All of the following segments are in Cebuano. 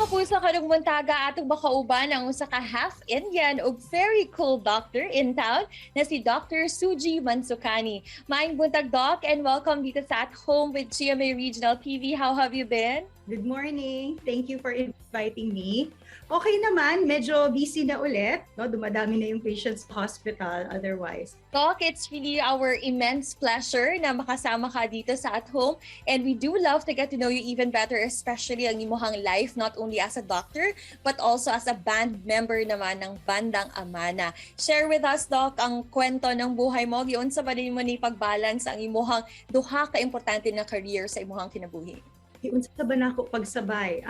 Kapuso, karong buntaga atong makauban ang usa ka half Indian ug very cool doctor in town na si Dr. Sujee Mansukhani. Maayong buntag, Doc, and welcome dito sa At Home with GMA Regional TV. How have you been? Good morning. Thank you for inviting me. Okay naman, medyo busy na ulit. No? Dumadami na yung patients sa hospital otherwise. Doc, it's really our immense pleasure na makasama ka dito sa At Home. And we do love to get to know you even better, especially ang imuhang life, not only as a doctor, but also as a band member naman ng Bandang Amana. Share with us, Doc, ang kwento ng buhay mo. Giunsa ba nimo ni pagbalance ang imuhang duha ka importante na career sa imuhang kinabuhi? Unsa ba nako pagsabay?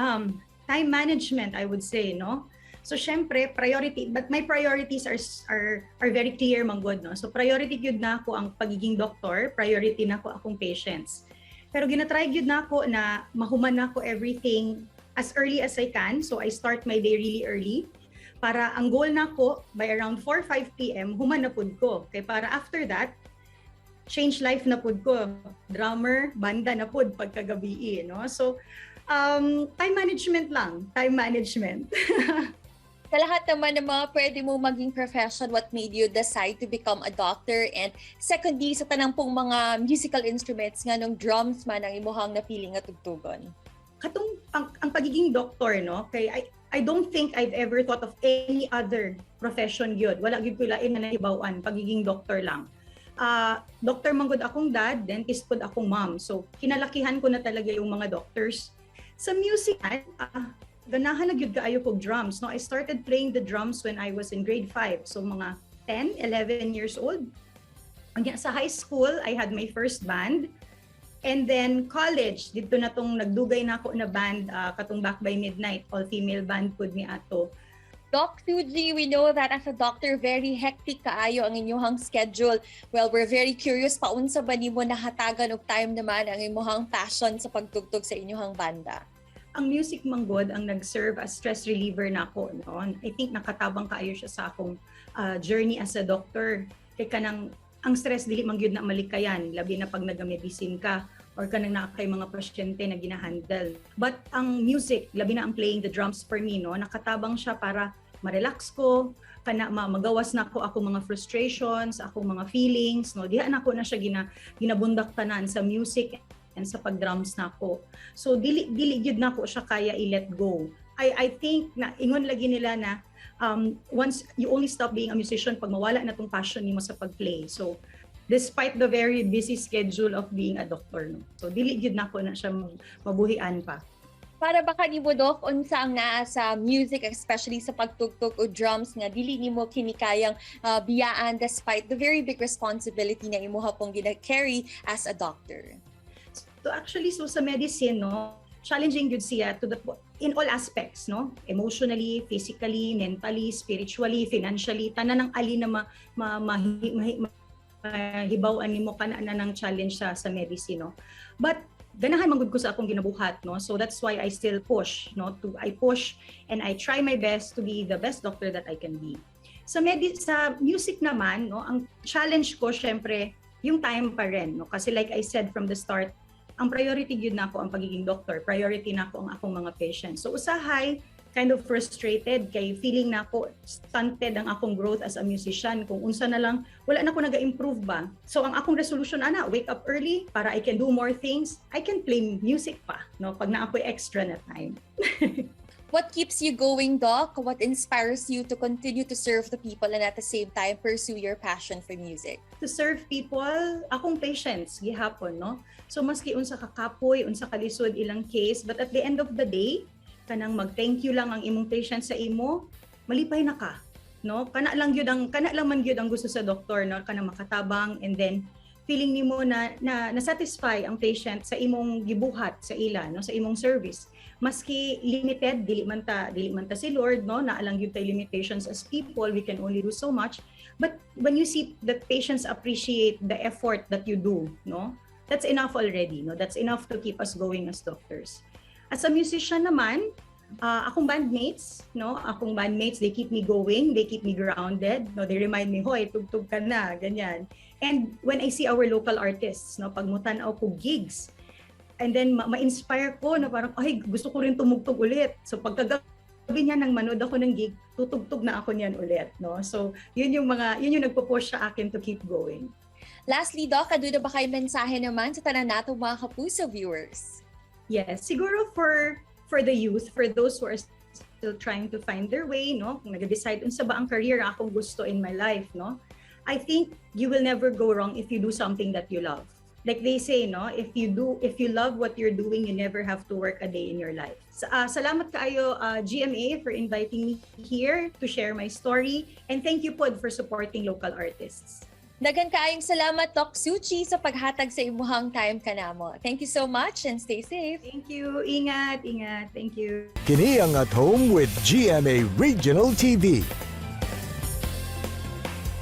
Time management, I would say, no? So syempre, priority, but my priorities are very clear man gud, no? So priority gyud nako ang pagiging doktor, priority nako akong patients. Pero ginatry gyud nako na mahuman nako everything as early as I can. So I start my day really early para ang goal nako by around 4 5 p.m. human na pud ko. Kay para after that, change life na pud ko. Drummer, banda na pud pagkagabi, no? So time management lang, time management. Sa lahat naman ng mga pwede mo maging profession, what made you decide to become a doctor? And secondly, sa tanang pong mga musical instruments, nganong drums man ang imuhang napili nga tugtugon? Katong ang pagiging doctor, no? Kay I don't think I've ever thought of any other profession gyud. Wala gyud ko lain na nahibaw-an, pagiging doctor lang. Doctor man gud akong dad, dentist pud akong mom. So kinalakihan ko na talaga yung mga doctors. Sa music, ganahan na gyud kaayo kog drums, no? I started playing the drums when I was in grade 5. So mga 10, 11 years old. Sa high school, I had my first band. And then college, didto na tong nagdugay na ako na band, katong Back by Midnight, all-female band pud mi ato. Doc Sujee, we know that as a doctor, very hectic kaayo ang inyong schedule. Well, we're very curious, paunsa ba nimo nahatagan og time naman ang imuhang passion sa pagtugtog sa inyong banda? Ang music manggod ang nag-serve as stress reliever nako, no? I think nakatabang kaayo siya sa akong journey as a doctor. Kay kanang ang stress, dili man gyud na malikayan, labi na pag naga-medicine ka or kanang naa kay mga pasyente na ginahandle. But ang music, labi na ang playing the drums for me, no, nakatabang siya para ma-relax ko, kana magawas nako ako mga frustrations, akong mga feelings, no. Diha nako na siya ginabundak tanan sa music and sa pag-drums nako. So dili gyud nako siya kaya i-let go. I think na ingon lagi nila na once you only stop being a musician pag mawala na tong passion nimo sa pag-play. So despite the very busy schedule of being a doctor, no. So dili gyud nako na siya mabuhian pa. Para ba kanimo, Doc, unsa ang naa sa music, especially sa pagtugtog o drums, nga dili nimo kini kayang biyaan despite the very big responsibility na imuha pong gina-carry as a doctor? So actually, so sa medicine, no, challenging gyud siya to the in all aspects, no? Emotionally, physically, mentally, spiritually, financially, tanan ng ali na ma, ma, ma, ma, mahibaw-an nimo, kana na ng challenge sa medicine, no? But ganahan man gud ko sa akong ginabuhat, no? So that's why I still push, no, to I push and I try my best to be the best doctor that I can be. Sa music naman, no, ang challenge ko syempre yung time pa rin, no? Kasi like I said from the start, ang priority gyud nako ang pagiging doctor, priority nako ang akong mga patients. So usahay kind of frustrated kay feeling nako stunted ang akong growth as a musician, kung unsa na lang, wala na ko naga-improve ba. So ang akong resolution ana, wake up early para I can do more things, I can play music pa, no, pag naa ko'y extra na time. What keeps you going, Doc? What inspires you to continue to serve the people and at the same time pursue your passion for music? To serve people, akong patients gihapon, no? So maski unsa ka kapoy, unsa kalisod ilang case, but at the end of the day, kanang mag-thank you lang ang imong patient sa imo, malipay na ka, no? Kana lang man gyud ang gusto sa doktor, no? Kanang makatabang and then feeling nimo na na-satisfy ang patient sa imong gibuhat sa ila, no, sa imong service. Maski limited, dili man ta si Lord, no, naa lang gyud tay limitations as people, we can only do so much. But when you see that patients appreciate the effort that you do, no, that's enough already, no? That's enough to keep us going as doctors. As a musician naman, akong bandmates, no? Akong bandmates, they keep me going, they keep me grounded, no? They remind me, "Hoy, tugtog ka na," ganyan. And when I see our local artists, no, pag mutan-aw ko gigs, And then ma-inspire ko na parang, "Ay, gusto ko rin tumugtog ulit." So pagkagabi niya nang manood ako ng gig, tutugtog na ako niyan ulit, no? So yun yung nagpo-push sa akin to keep going. Lastly, Doc, aduna ba kay mensahe naman sa tanan nato mga Kapuso viewers? Yes, siguro for the youth, for those who are still trying to find their way, no? Kung nag-decide unsa ba ang career akong gusto in my life, no? I think you will never go wrong if you do something that you love. Like they say, no, if you love what you're doing, you never have to work a day in your life. Salamat kaayo, GMA, for inviting me here to share my story, and thank you pod for supporting local artists. Daghan kaayong salamat, Doc Suchi, sa paghatag sa imuhang time kanamo. Thank you so much and stay safe. Thank you. Ingat, ingat. Thank you. Kini ang At Home with GMA Regional TV.